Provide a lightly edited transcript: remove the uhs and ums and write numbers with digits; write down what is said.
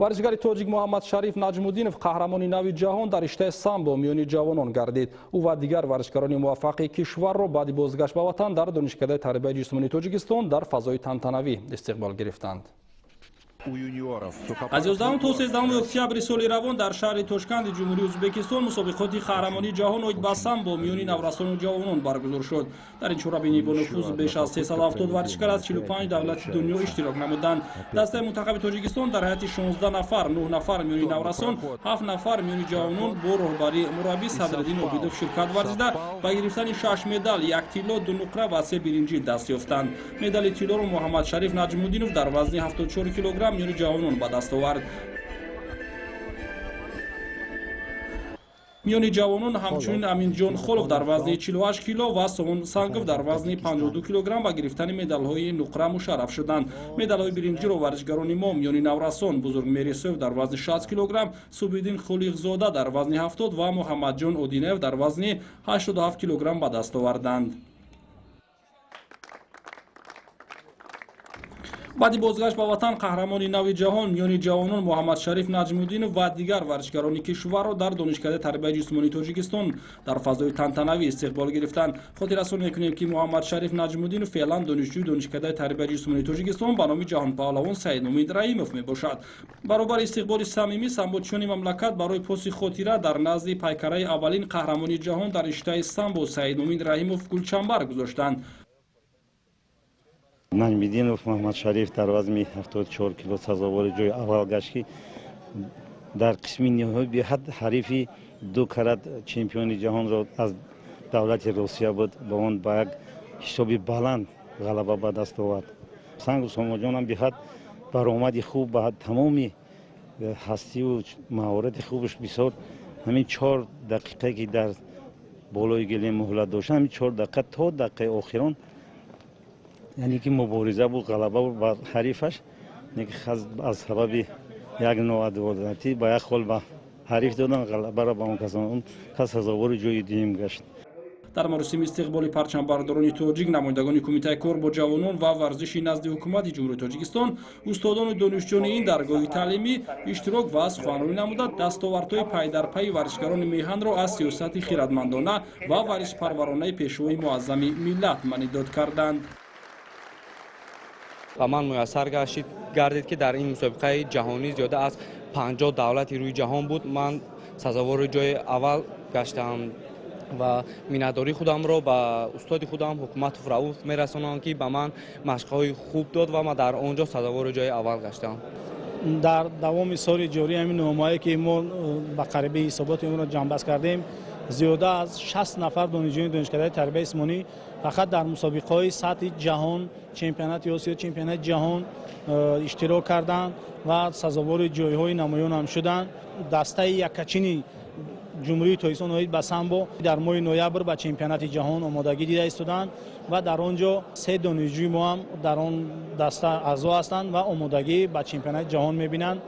Варзишгари тоҷик Муҳаммад Шариф Наҷмуддинов қаҳрамони нави ҷаҳон дар риштаи самбо миёни ҷавонон гардид. Ӯ ва дигар варзишгарони муваффақи кишварро баъди бозгашт ба ватан дар Донишкадаи тарбияи ҷисмонии Тоҷикистон дар фазои тантанавӣ истиқбол гирифтанд. Аз 11 то 13 октябри соли равон дар шаҳри Тошканди Ҷумҳурии Ӯзбекистон мусобиқоти қаҳрамонии ҷаҳон оид ба самбо миёни наврасону ҷавонон баргузор шуд. Дар ин чорабинии бонуфуз беш аз 370 варзишгар аз 45 давлати дунё иштирок намуданд. Дастаи мунтахаби Тоҷикистон дар ҳайати 16 нафар, 9 нафар миёни наврасон, 7 нафар миёни ҷавонон бо роҳбарии мураббӣ Садриддин Обидов ширкат варзида, ба гирифтани 6 медал, 1 тилло, 2 нуқра ва 3 биринҷӣ даст ёфтанд. Медали тиллоро Муҳаммад Шариф Наҷмуддинов дар вазни 74 килограмм миёни ҷавонон ба даст овард. Миёни ҷавонон ҳамчунин Аминҷон Холов дар вазни 48 кило ва Сомон Сангов дар вазни 52 килограмм ба гирифтани медалҳои нуқра мушарраф шуданд. Медалҳои биринҷиро варзишгарони мо миёни наврасон Бузургмеҳри Соев дар вазни 60 килограмм, Субҳиддин Холиқзода дар вазни 70 ва Муҳаммадҷон Одинаев дар вазни 87 килограмм ба даст оварданд. Баъди бозгашт ба ватан қаҳрамони нави ҷаҳон миёни ҷавонон Муҳаммад Шариф Наҷмуддинов ва дигар варзишгарони кишварро дар Донишкадаи тарбияи ҷисмонии Тоҷикистон дар фазои тантанавӣ истиқбол гирифтанд. Хотиррасон мекунем, ки Муҳаммад Шариф Наҷмуддинов феълан донишҷӯи Донишкадаи тарбияи ҷисмонии Тоҷикистон ба номи ҷаҳонпаҳлавон Саидмумин Раҳимов мебошад. Баробари истиқболи самимӣ самбочиёни мамлакат барои поси хотира дар назди пайкараи аввалин қаҳрамони ҷаҳон дар риштаи самбо Саидмумин Раҳимов гулчамбар гузоштанд. Наҷмиддинов Муҳаммад Шариф дар вазни 74 кило сазовори ҷои аввал гашт, ки дар қисми ниҳоӣ беҳад ҳарифи 2 карат чемпиони ҷаҳонро аз давлати Русия буд, ба он ба як ҳисоби баланд ғалаба ба даст овард. Сангу Сомоҷонам беҳад баромади хуб ба тамоми ҳастиву маҳорати хубаш бисёр ҳамин 4 дақиқае ки дар болои гилем муҳлат дошт, ҳамин 4 дақиқа то дақиқаи охирон, яъне ки мубориза буд, ғалаба буд бар ҳарифаш, аз сабаби як ноадолатӣ ба як хол ба ҳариф додан, ғалабаро ба он кас, он кас сазовори ҷои дуюм гашт. Дар маросими истиқболи парчамбардорони тоҷик намояндагони Кумитаи кор бо ҷавонон ва варзиши назди ҳукумати Ҷумҳурии Тоҷикистон, устодону донишҷӯёни ин даргоҳи таълимӣ иштирок ва суханронӣ намуда, дастовардҳои пайдарпайи варзишгарони меҳанро аз сиёсати хирадмандона ва варзишпарваронаи пешвои муаззами миллат манидод карданд. Ба ман муяссар гардид, ки дар ин мусобиқаи ҷаҳонӣ зиёда аз 50 давлати рӯи ҷаҳон буд, ман сазовори ҷои аввал гаштам ва миннатдории худамро ба устоди худам Ҳукуматов Рауф мерасонам, ки ба ман машқҳои хуб дод ва ман дар он ҷо сазовори ҷои аввал гаштам. Дар давоми соли ҷорӣ ҳамин номаҳое ки мо ба қариби ҳисоботи онро ҷамъбаст кардем, зиёда аз 60 нафар донишҷӯёни Донишкадаи тарбияи ҷисмонӣ фақат дар мусобиқаҳои сатҳи ҷаҳон, чемпионати Осиё, чемпионати ҷаҳон иштирок карданд ва сазовори ҷойҳои намоён ҳам шуданд. Дастаи яккачини Ҷумҳурии Тоҷикистон оид ба самбо дар моҳи ноябр ба чемпионати ҷаҳон омодагӣ дида истоданд ва дар он ҷо 3 донишҷӯи мо ҳам дар он даста аъзо ҳастанд ва омодагӣ ба чемпионати ҷаҳон мебинанд.